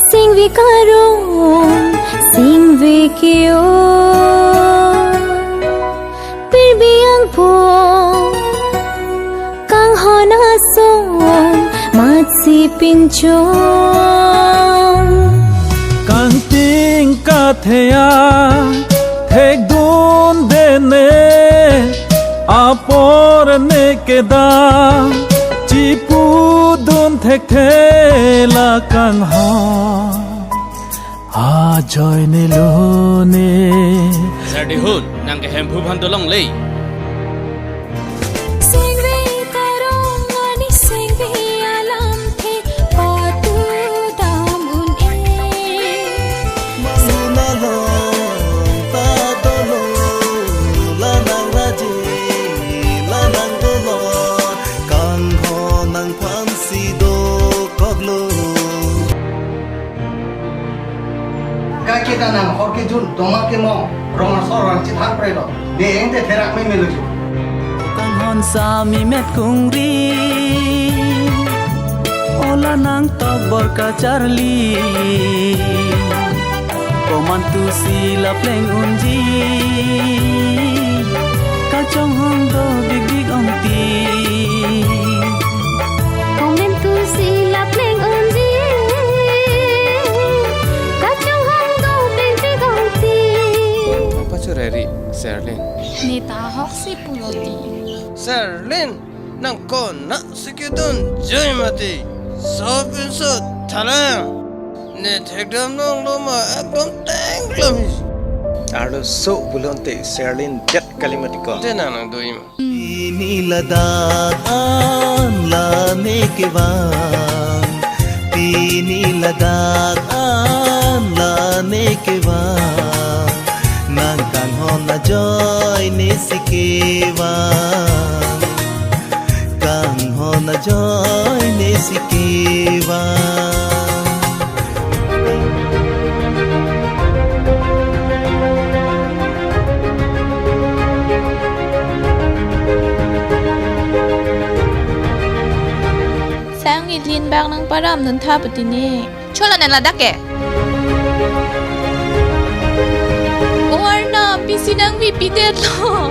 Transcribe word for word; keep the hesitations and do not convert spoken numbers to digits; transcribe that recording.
Singve karong, singve ke-o, pirbi angpo, kanghon asong, matsi pinchong. Kangting katheya, thekdunde ne, apor ne kedam, chipudun thekthe la kanghon ajoine lone. Sir Dihun, nang ke Hemphu aphan dolongle. Singve karong ani singve alamthe patu dam un-e. Malun along ta dolo, la nang raji, la nang dolo, kanghon nangphansi dokoklo. Kaki ta nang hor kejun doma kemong rong asor rang chithang prelo. Deng te therak me melo ju. Kanghon sami met kungri, ola nang tobor kacharli. Komantusi lapleng unji, kachonghong do big big ongti. Komantusi lapleng unji, kachonghong do big big ongti. Apa chureri, Serlin? Neta hoksi puloti. Serlin, nang konatsi kedun joi mati. Sopinso thalang. Ne thekdam nong loma ekdom tengklem hi. Arloso pulote Serlin det kali mati ko. Te nang nang doi ma. Pini ladak an la ne kevang. Pini ladak an la ne kevang. Nang kanghon ajoine si kevang. Kanghon ajoine si kevang. Sang ilin bak nang param nun tha putine. Chola nang ladak ke. O Arnam, pisi nangvepi detlo.